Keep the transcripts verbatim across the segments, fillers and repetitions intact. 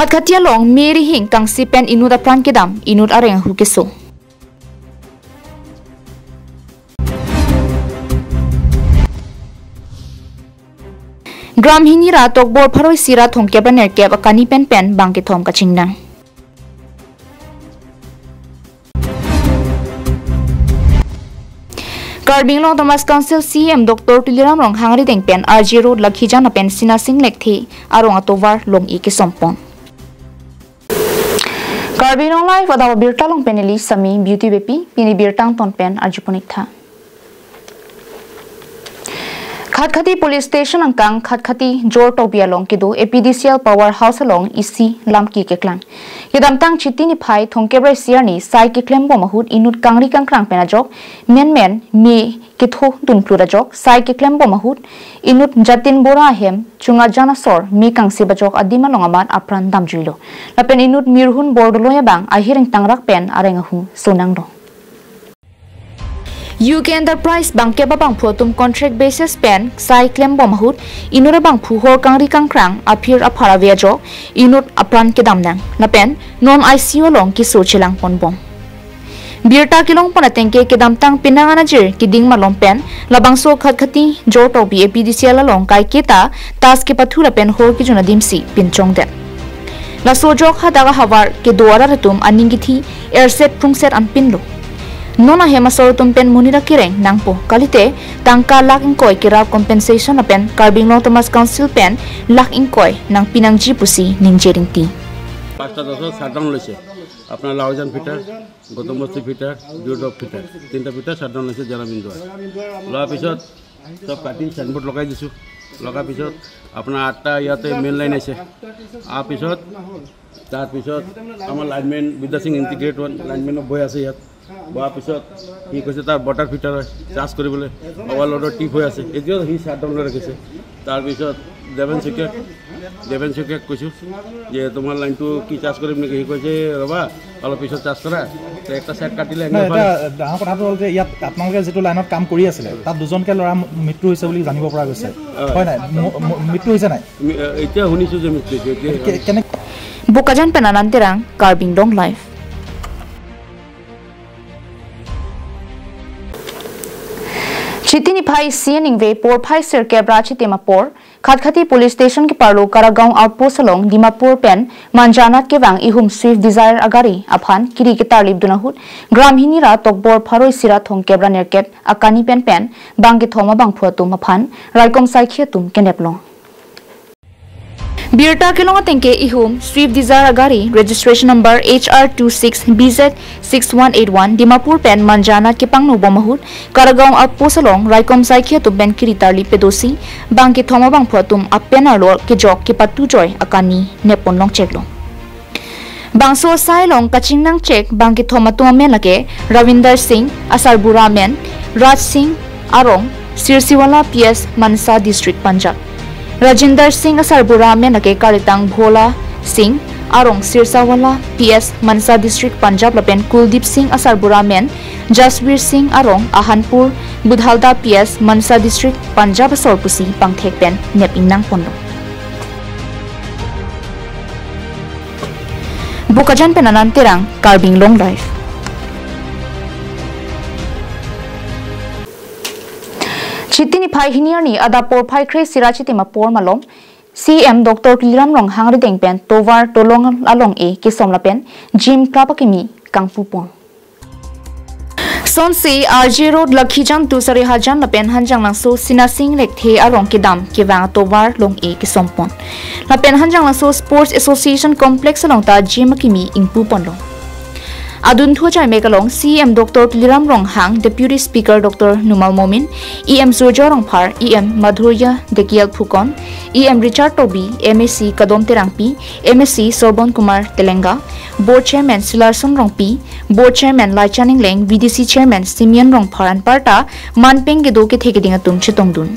Khatkhati along me rihing kangsi pen inut apran kedam, inut areng ahu keso. Gram hini ra tokbor pharo isi ra thomkep ra nerkep akani pen pen bang kethom kachingnang. Karbi Anglong Autonomous Council C E M Doctor Tuliram Ronghang arideng pen R J Road Lakhijan lapen Sinasing Lekthe arong atovar long-e kesompon. Karbi Anglong Live adap abirta along pen neli Sami Beauty Beypi, pini birta angton pen arjupon-ik tha. Khatkhati Police Station angkang Khatkhati Jortokbi along kedo A P D C L Power House along isi lamki keklang. Kedamtang Chiti niphai thomkep ra isi arni sai keklem bom ahut inut kangri kangkrang pen ajok menmen me ketho dun plut ajok sai keklem bom ahut inut Jatin Bora ahem chunga jan asor me kangsi bajok adim along amat apran damjuilo. Lapen inut Mirhun Bordoloi abang ahir ingtangrak pen areng ahu sonang do. U K Enterprise bangkep abangphu atum contract basis pen sai klem bom ahut inut abangphu hor kangri kangkrang aphir aphar ave ajok inut apran kedam nang lapen non I C U along keso chelang pon bom. Birta kelong pon atengke kedamtang penang anajir keding malom pen labangso Khatkhati Jortokbi A P D C L along kaiketa tas kepathu lapen hor kejun adimsi pinchongdet. Laso ajok hadak ahavar kedo arat atum aning kithi erset prungset anpinlo. Non ahem asor atum pen monit akereng nangpo kalite tangka lakh ingkoi kerap compensation lapen Karbi Anglong Autonomous Council pen lakh ingkoi nangpi nangji pusi ningje ringti. পাঁচটা দশত শ্বাটডাউন লৈছে। আপোনাৰ লাওজান ফিটাৰ, গৌতম বস্তি ফিটাৰ, ডিউডক ফিটাৰ, তিনিটা fitter shutdown লৈছে জেলা বিন্দুৱাই। লোৱাৰ পিছত চব কাটি চাইনবোৰ্ড লগাই দিছোঁ। লগাৰ পিছত আপোনাৰ আঠটা ইয়াতে মেইন লাইন আছে। অহাৰ পিছত, তাৰ পিছত আমাৰ লাইনমেন বিদ্যা সিং ইণ্টিগ্ৰেট ওৱান লাইনমেনো বহি আছে ইয়াত। বহাৰ পিছত সি কৈছে তাৰ ৱাটাৰ ফিটাৰ হয়, চাৰ্জ কৰিবলৈ অভাৰলোডৰ টিপ হৈ আছে। এতিয়াও সি শ্বাটডাউন লৈ ৰাখিছে। তাৰপিছত দেৱেন শইকীয়া, দেৱেন শইকীয়াক কৈছোঁ যে তোমাৰ লাইনটো কি চাৰ্জ কৰিম নেকি? সি কৈছে ৰ'বা, অলপ পিছত চাৰ্জ কৰা। তো একটা ছাইড কাটিলে নাই, এনেকুৱা এটা ডাঙৰ কথাটো হ'ল যে ইয়াত আপোনালোকে যিটো লাইনত কাম কৰি আছিলে, তাত দুজনকে ল'ৰা মৃত্যু হৈছে বুলি জানিব পৰা গৈছে। হয়। হয় নাই? ম-, ম-, মৃত্যু হৈছে নাই? মি-, এতিয়া শুনিছোঁ যে মৃত্যু হৈছে। এতিয়া কে-, কেনে? Bokajan pen Anand Terang, Karbi Anglong Live. Chiti niphai isi aningve porphai sirkep ra chitim apor, Khatkhati Police Station keparlo Karagaon Outpost along Dimapur pen Manjanat kevang ihum Swift Dzire agari aphan kiri ketarlip dun ahut gram hini ra tokbor pharo isi ra thomkep ra nerkep akani pen pen bang kethom abangphu atum aphan raikom saikhi atum kenep long. Birta kelong atengke ihum Swift Dzire agari registration number H R two six B Z six one eight one Dimapur pen Manjanat kepangno bom ahut Karagaon Outpost along raikom saikhi atum pen kiri tarlip pedosi bang kethom abangphu atum apen arlo kejok kepatu joi akani neppon long cheklo. Bangso asai along kachingnang chek bang kethom atum amen lake Ravinder Singh, asarbura amen Raj Singh arong, Sirsiwala P S, Mansa District, Punjab. Rajinder Singh, asarbura amen lake Karitang Bhola Singh arong, Sirsiwala P S, Mansa District, Punjab lapen Kuldeep Singh, asarbura amen Jaswir Singh arong, Ahanpur Budhalda P S, Mansa District, Punjab asor pusi pangthek pen nep ingnang ponlo. Bokajan pen Anand Terang, Karbi Anglong Live. Chiti niphai hini arni adap porphai kre-isi ra chitim apor malom, C E M Doctor Tuliram Ronghang arideng pen tovar tolong along-e kesom lapen gym club akimi kangpu pon. Sonsi R J Road Lakhijan to Sarihajan lapen Hanjanglangso Sinasing Lekthe arong kedam kevang atovar long-e kesompon. Lapen Hanjanglangso Sports Association Complex along ta gym akimi ingpu ponlo. Adunthu achaimek along C E M Doctor Tuliram Ronghang, Deputy Speaker Doctor Numal Momin, E M Surjya Rongphar, E M Madhurya Dhekial Phukan, E M Richard Tokbi, M A C Kadom Terangpi, M A C Sorbon Kumar Telenga, Board Chairman Silarson Rongpi, Board Chairman Laichan Engleng, V D C Chairman Simeon Rongphar anparta manpeng kedo kethe keding atum chetongdun.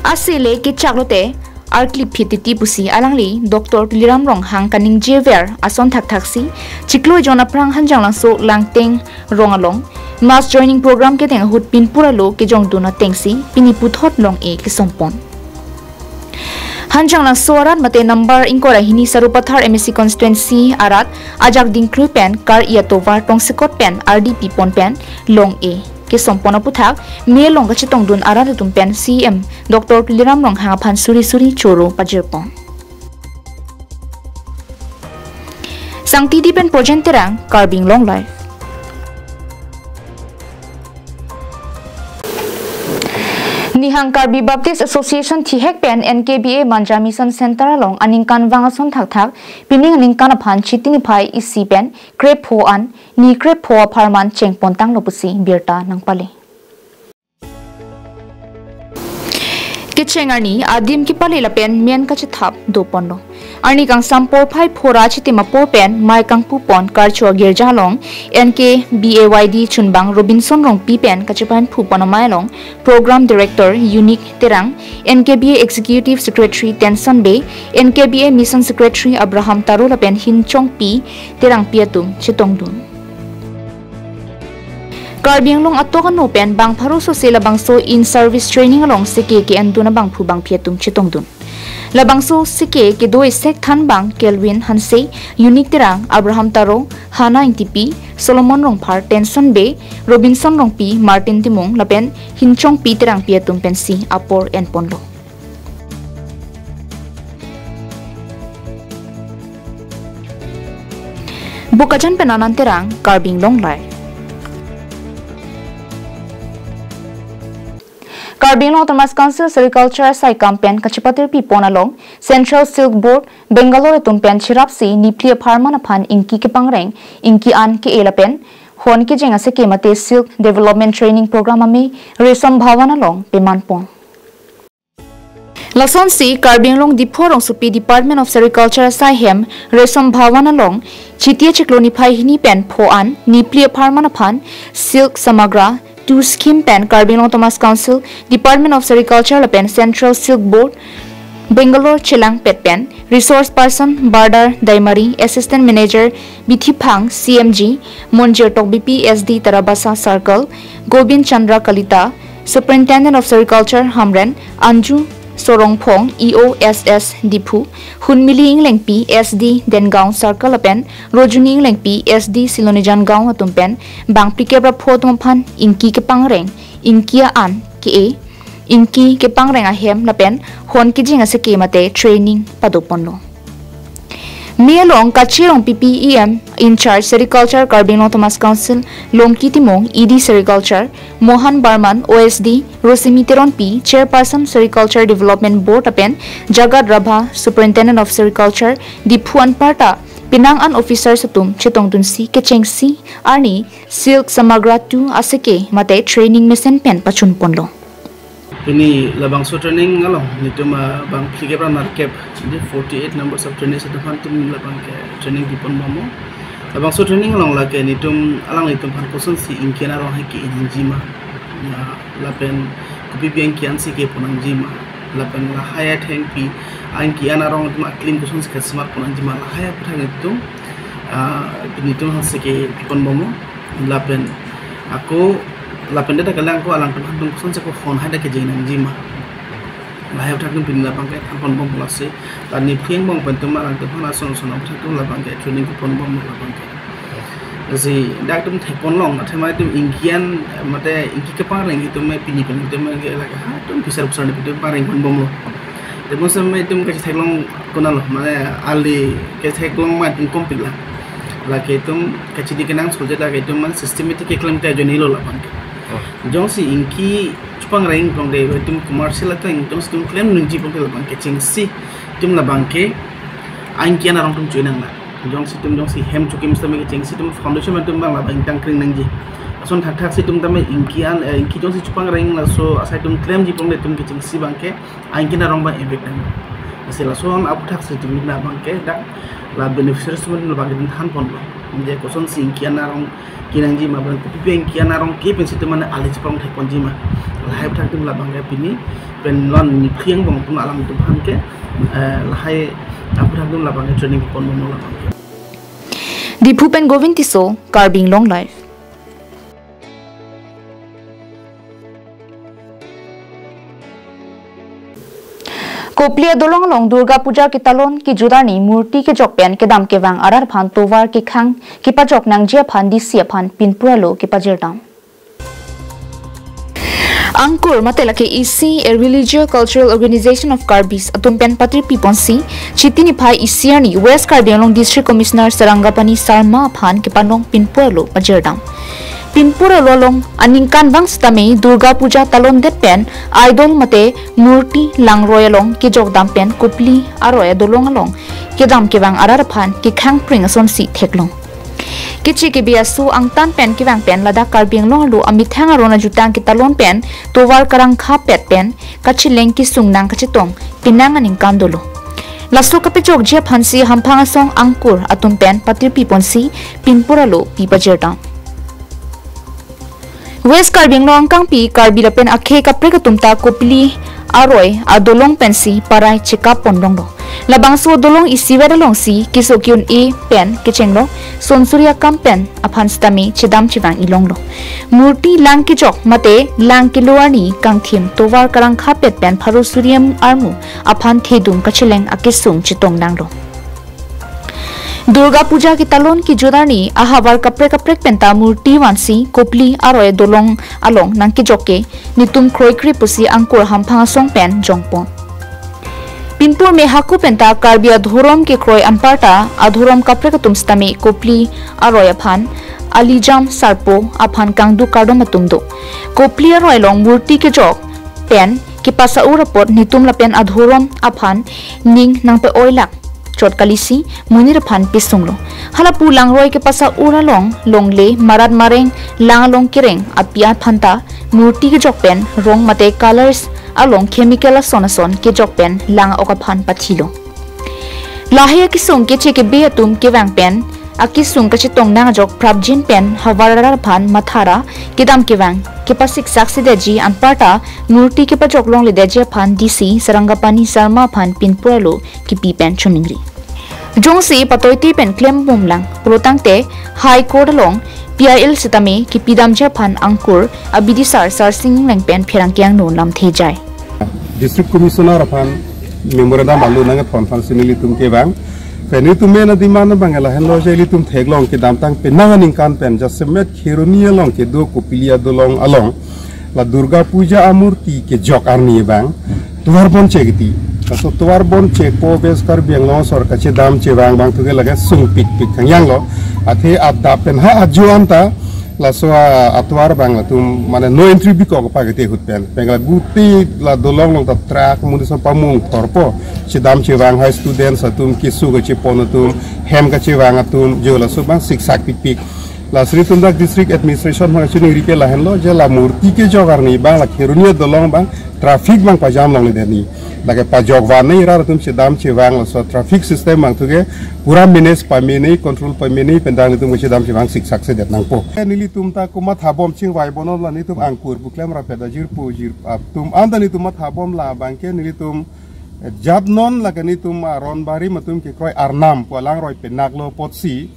Asele kechak lote arklip phit titi pusi alangli Doctor Tuliram Ronghang kaningjever ason thakthaksi chiklo ejon aphrang Hanjanglangso Langteng rong along mass joining program kedeng ahut pinpur alo kejongdun atengsi pini puthot long-e kesompon. Hanjanglangso arat mate number ingkoi ra hini Sarupathar M A C constituency arat ajak dingklui pen kar-i atovar tongsekot pen ardi pipon pen long-e kesompon aputhak me along kachetongdun arat atum pen C E M Doctor Tuliram Ronghang aphan suri suri choro pajirpon. Sangti Di pen Projen Terang, Karbi Anglong Live. Nihang Karbi Baptist Association thihek pen N K B A Manja Mission Center along aningkanvang ason thakthak pining aningkan aphan Chiti niphai isi pen krepho an ni krepho apharman chengpontanglo pusi birta nangpale. Kecheng arni adim kepale lapen men kachethap doponlo. Arni kangsam porphai phora chitim apor pen mei kangpupon Karcho Agirja along N K B A Y D chunbang Robinson Rongpi pen kachephan phupon amei along Program Director Unique Terang, N K B A Executive Secretary Tenson Bey, N K B A Mission Secretary Abraham Taro lapen Hinchongpi Terangpi atum chetongdun. Karbi Anglong atok ano pen bang pharo sose labangso in service training along seke ke-endun abangphu bangphi atum chetongdun. Labangso seke kedo isek thanbang Kelvin Hanse, Unique Terang, Abraham Taro, Hana Ingtipi, Solomon Rongphar, Tenson Bey, Robinson Rongpi, Martin Timung lapen Hinchongpi Terangpi atum pensi apor enponlo. Bokajan pen Anand Terang, Karbi Anglong Live. Karbi Anglong Autonomous Council Sericulture saikam pen kachepatir pipon along Central Silk Board, Bangalore atum pen cherapsi niphli apharman aphan ingki kepangreng, ingki an ke-e lapen hon kejeng aseke mate Silk Development Training Program amei Resom Bhavan along pemanpon. Lasonsi Karbi Anglong Diphu arongsopi Department of Sericulture asai hem Resom Bhavan along Chiti achiklo niphai hini pen pho an niphli apharman aphan Silk Samagra two scheme pen Karbi Anglong Autonomous Council, Department of Sericulture lapen Central Silk Board, Bangalore chelangpet pen resource person Bardar Daimari, Assistant Manager Bithiphang C M G, Monjir Tokbipi S D Tarabasa Circle, Gobind Chandra Kalita, Superintendent of Sericulture Hamren, Anju Sorongphong, E O S S Diphu, Hunmili Englengpi S D Dengaon Circle lapen Rojuni Englengpi S D Silonijan Gaon atum pen bang phlikep ra pho atum aphan ingki kepangreng, ingki an ke-e, ingki kepangreng ahem lapen hon kejeng aseke mate training padoponlo. Me along kachirong P P E M in charge Sericulture Karbi Anglong Autonomous Council Longki Timung, E D Sericulture Mohan Barman, O S D Rosimi Teronpi, Chairperson Sericulture Development Board lapen Jagat Rabha, Superintendent of Sericulture Diphu anparta penang an officers atum chetongdunsi kechengsi arni Silk Samagra two aseke mate training mesen pen pachunponlo. Pini labangso training along nelitum, ah, bang phlikep ra nerkep, jadi forty-eight numbers of trainees atum aphan nelitum labang ke training pipon bomlo. Labangso training along lake nelitum alanglitum aphan kosonsi ingki an arong hai ke-e nangjima, ya, lapen kopi pi ingki an si kepon nangjima, lapen lahai athengpi ingki an arong atum aklim kosonsi kasemat pon nangjima, lahai aputhak nelitum, ah, nelitum aphan seke pipon bomlo. Lapen ako, lapen data kelang ako alangtum aphan tum kosonsi ako hon hai dak kejeng nangjima, lahai aputhak nelitum pini labang ke thanpon bomlo si. La niphli angbong pen tum alangtum aphan ason ason aputhak nelitum labang ke training pipon bomlo labang ke. Lasi dak nelitum thekpon long, athema nelitum ingki an, mate ingki kepangreng nelitum pini pen nelitum ke lake ha nelitum bisar busar nelitum pangrengpon bomlo. Tebonsi nelitum kachetheklong konatlo, mane ali ketheklong ma nelitum kompik la. Lake nelitum kachidi kenangsot lake nelitum mane systematic keklem ta ajoinelo labang ke. Oh. Jongsi ingki chepangreng tong de nelitum commercial ateng jongsi nelitum klem nangji pon labang ke chengsi nelitum labang ke ingki an arong nelitum choi nanglang. Jongsi nelitum jongsi hem chukim sitame kechengsi nelitum foundation nelitum bang labang ingtang kring nangji. Lason thakthak si nelitum tame ingki an, eh, ingki jongsi chepangreng laso asai nelitum klemji pon nelitum kechengsi bang ke ingki an arong bang ebek nang. Lasi lason aputhak si nelitum labang ke dak la beneficiaries nelitum labang ke nelitum thanponlo. Jadi kosonsi ingki an arong kenangji ma, bang kopi pi ingki an arong ke pensi nelitum mane ali chepang thekponji ma. Lahai aputhak nelitum labang ke pini pen lon niphli angbong nelitum alangtum aphan ke, eh, lahai aputhak nelitum labang ke training pon bomlo labang ke. Diphu pen Govind Tisso, Karbi Anglong Live. Kopili adolong along Durga Puja ketalon kejut arni murti kejok pen kedam kevang arat aphan tovar kekhang kepajok nangji aphan D C aphan pinpur alo kepajirdam. Angkur mate lake isi a Religio Cultural Organization of Karbis atum pen patirpi ponsi Chiti niphai isi arni West Karbi Anglong District Commissioner Sarangapani Sarma aphan kepanong pinpur alo pajirdam. Pinpur alo along aningkanvang sitame Durga Puja talondet pen idol mate murti langroi along kejokdam pen Kopili aroi adolong along kedam kevang arat aphan kekhang pring asonsi theklong. Keche kebe aso angtan pen kevang pen ladak Karbi Anglong arlo amethang aron ajutang ketalon pen tovar karangkhapet pen kacheleng kesung nang kachetong penang aningkan dolo. Laso kapejokji aphansi hamphang asong angkur atum pen patirpi ponsi pinpur alo pi pajirdam. West Karbi Anglong angkangpi Karbi lapen akhei kaprek atum ta Kopili aroi adolong pensi parai chekap pon longlo. Labangso adolong isivet alongsi keso ke-un-e pen kechenglo, sonsuri akam pen aphan sitame chedam chevang-i longlo. Murti lang kejok mate lang kelo arni kangthim tovar karangkhapet pen pharo suri armu aphan thedung kacheleng akesung chetong nanglo. Durga Puja ketalon kejut arni ahavar kaprek kaprek penta murti vansi Kopili aroi adolong along nangkejok ke netum kroikre pusi angkur hamphang asong pen jongpon. Pinpur me hako penta Karbi adhorom kekroi anparta adhorom kaprek atum sitame Kopili aroi aphan Alijam Sarpo aphan kangduk kardom atum do. Kopili aroi along murti kejok pen kepasa-ur apot netum lapen adhorom aphan ning nangpe-oilak chot kalisi monit aphan pesunglo. Halapu langroi kepasa-ur along longle marat mareng lang along kereng api aphanta murti kejok pen rong mate colors along chemical ason ason kejok pen lang ok aphan pathilo. Lahei akesung keche kebe atum kevang pen akesung kachetong nang ajok prapjin pen havar arat aphan mathara kedam kevang kepasiksak sedetji anparta murti kepajok longledetji aphan D C Sarangapani Sarma aphan pinpur alo kipi pen choningri. Jongsi patoite pen klembomlang pulotangte High Court along P I L sitame kipidamji aphan angkur abidisar Sarsing Engleng pen pherangke angno lamthe jai. District Commissioner aphan memorandum alo nangkethon aphansi nelitum kevang. Pen nelitum mena demand abang lahenlo je ilitum theklong kedamtang penang aningkan pen jasemet Kheroni along kedo Kopili adolong along la Durga Puja amurti kejok arni abang tovar bon chek ti. Laso tovar bon chekpo West Karbi Anglong asor kachedam chevang abang thuke lake sungpikpik thangyanglo. Athe adap pen ha ajo anta laso a-, atovar abang latum mane no entry bikok pakete ahut pen. Pen la guti la dolong along ta truck muni so pamung thorpo. Chedam chevang hai students atum keso kachepon atum hem kachevang atum jo laso abang siksak pikpik. Lasi nelitum dak district administration aphan kachiningri ke lahenlo je la murti kejok arni abang la Kheroni adolong abang traffic abang pajam longledet ni. Lake pajok van ni rat atum chedam chevang laso traffic system abang thuke pura manage pame ni, control pame ni pen dak nelitum kachedam chevang siksak sedet nangpo. Nelitum ta komat habom chingvai bonon la nelitum angkur pu klemrapet ajirpo jir atum anta nelitum mathabom la abang ke nelitum jat non lake nelitum aron barim atum kekroi arnam pu alangroi penaklo apotsi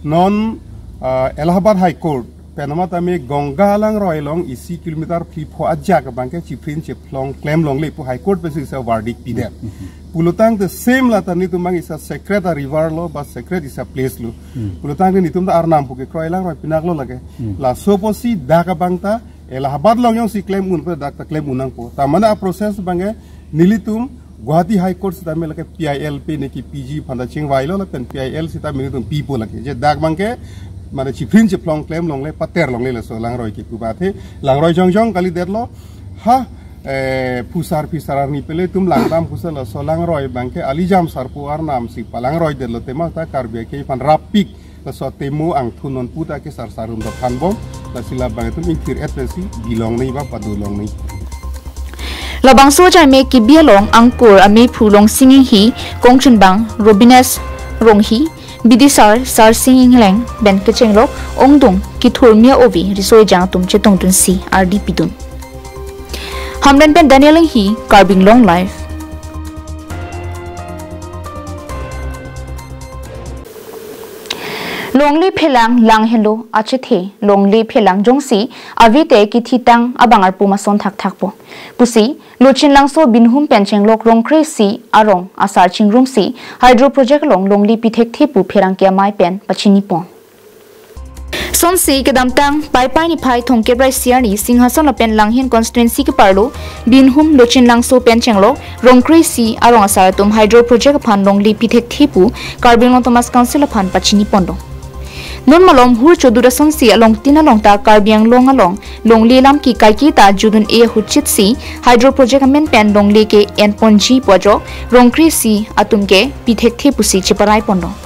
non, ah, Allahabad High Court pen amat tame Ganga alangroi along isi kilometer phli pho ajak abang ke chiprin chiphlong klem longle pu High Court pensi isa verdict pidet. Pulotangte same la ta nelitum abang isa sacred a river lo ba sacred isa place lo. Pulotangte nelitum ta arnam pu kekroi alangroi penaklo lake. Laso apotsi dak abang ta Allahabad along jongsi klem un pu dak ta klem un nangpo. Ta mane a process abang ke nelitum Guwahati High Court sitame lake P I L pen kipiji aphanta chingvailo lapen P I L sitame nelitum pipo lake. Je dak abang ke mane chiprin chiphlong klem longle pater longle laso langroi kipu ba athe langroi jongjong kalidetlo. Ha, eh, phusar phisar arni pen ilitum langdam pusi laso langroi abang ke Alijam Sarpo arnam si palangroi detlo tema ta Karbi akhei aphan rapik. Laso atemo angthun non puta ke sarsar rum ta thanbom, lasi labang atum ingthir-et pensi bilong nei ba pado long nei. Labangso ajai me kibi along angkur amephu Longsing Inghi, kongchunbang Robines Ronghi, bidisar Sarsing Engleng pen kechenglok ongdung kithur mia ovi riso ejang atum chetongdunsi ardi pidun. Hamren pen Daniel Inghi, Karbi Anglong Live. Longle phelang lang henlo achethe, longle phelang jongsi avete kithitang abang arpu mason thakthakpo pusi Lochinlangso Binhum pen chenglok Rongkre isi arong asar chingrumsi hydro project along longle pithekthe pu pherangke amei pen pachinipon. Sonsi kedamtang Paipai niphai thomkep ra isi arni Singhason lapen Langhin constituency keparlo Binhum Lochinlangso pen chenglok Rongkre isi arong asar atum hydro project aphan longle pithekthe pu Karbi Anglong Autonomous Council aphan pachinipondong. Non malom hur chodura sonsi alongtin along ta Karbi Anglong along longle lam kikaike ta judun-e ahut chitsi hydro project amen pen longle ke enponji pu ajok Rongkre isi atum ke pithekthe pusi cheparaipondong.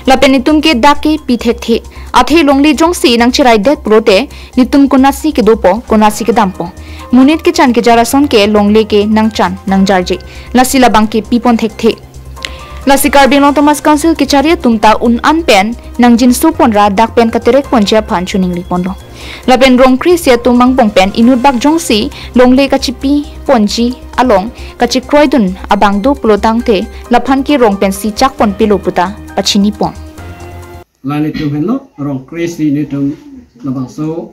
Lapen netum ke dak ke pithekthe. Athe longle jongsi nangcheraidet pulote netum konatsi kedopo, konatsi kedampo. Monit kechan kejar ason ke longle ke nangchan nangjarje. Lasi labang ke pipon thekthe. Lasi Karbi Anglong Autonomous Council kechari atum ta un-an pen nangjinsopon ra dak pen katerekponji aphan choningripondong. Lapen Rongkre isi atum angbong pen inutbak jongsi longle kachipiponji along kachekroidun abang do pulotangte laphan ke rong pensi chakponpilo puta pachinipon. Lalitum henlo Rongkre isi netum labangso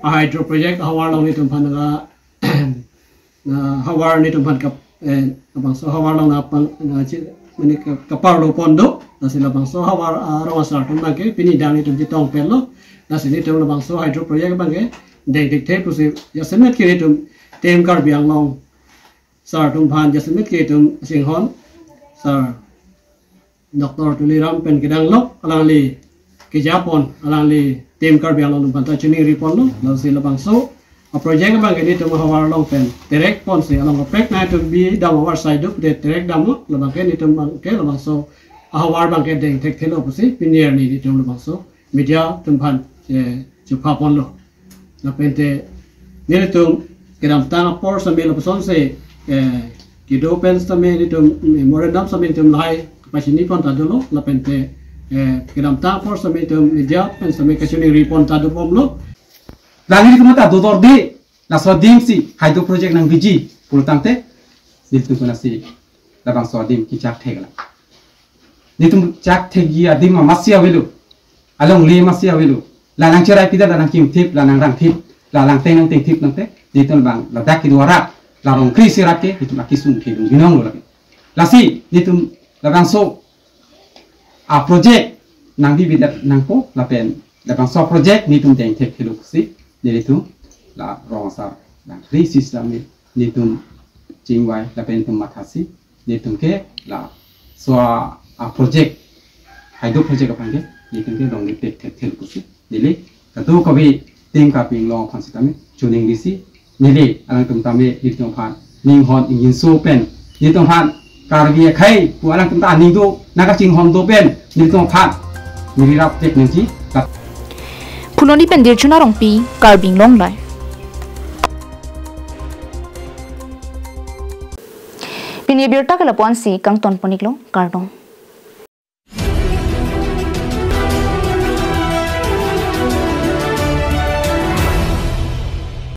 a hydro project ahavar along netum aphan nangka, na havar netum aphan kap, eh, labangso havar along nangpang, nangchi, mane ka, kaparlopon do. Lasi labangso havar, ah, arong asar atum abang ke pini dak netum chetong pen lo. Lasi netum labangso hydro project abang ke dengthekthe pusi jasemet ke netum Team Karbi Anglong sar atum aphan jasemet ke netum chinghon sar Doctor Tuliram pen kedanglok alangli kejapon, alangli Team Karbi Anglong atum aphan ta choningriponlo. Lasi labangso a project abang ke netum ahavar along pen terekponsi along kaprek nangtum bidam avarsai do pute terek damlo, labang ke netum abang ke labangso ahavar abang ke dengthekthelo pusi pini arni netum labangso media atum aphan, eh, chuphaponlo. Lapente nelitum kedamtang apor sitame lapuson si, eh, kedo pen sitame netum memorandum sitame netum lahai pachinipon ta dolo, lapente, eh, kedamtang apor sitame netum media pen sitame kachoningripon ta dobomlo. Lali netum ta dodorde, laso adim si hydro project nangpiji pulotangte, nelitum konatsi labangso adim kechak theklang. Netum chak thekji adim amatsi avelo. Alongle amatsi avelo. La nangcheraipidet, la nangkimthip, la nangrangthip, la nangteng nangtengthip tangte, netum abang ladak kedo arat, la Rongkre isi arat ke netum akesung kedun binong lo lake. Lasi netum labangso a project nangbibidet nangpo lapen labangso project netum dengthekthelo pusi nelitum la rong asar Rongkre isi sitame netum chingvai lapen netum mathasi netum ke laso a, a project, hydro project aphan ke netum ke longle pithekthelo pusi neli kadokave Team Karbi Anglong aphan sitame choningrisi, neli alangtum tame netum aphan ninghon ingjinso pen netum aphan Karbi akhei pu alangtum ta aning do nangkachinghon do pen netum aphan neli rap tek nangji. Phuloni pen Dirchuna Rongpi, Karbi Anglong Live. Pini abirta ke lapu-ansi kangtonpon-iklo, kardom.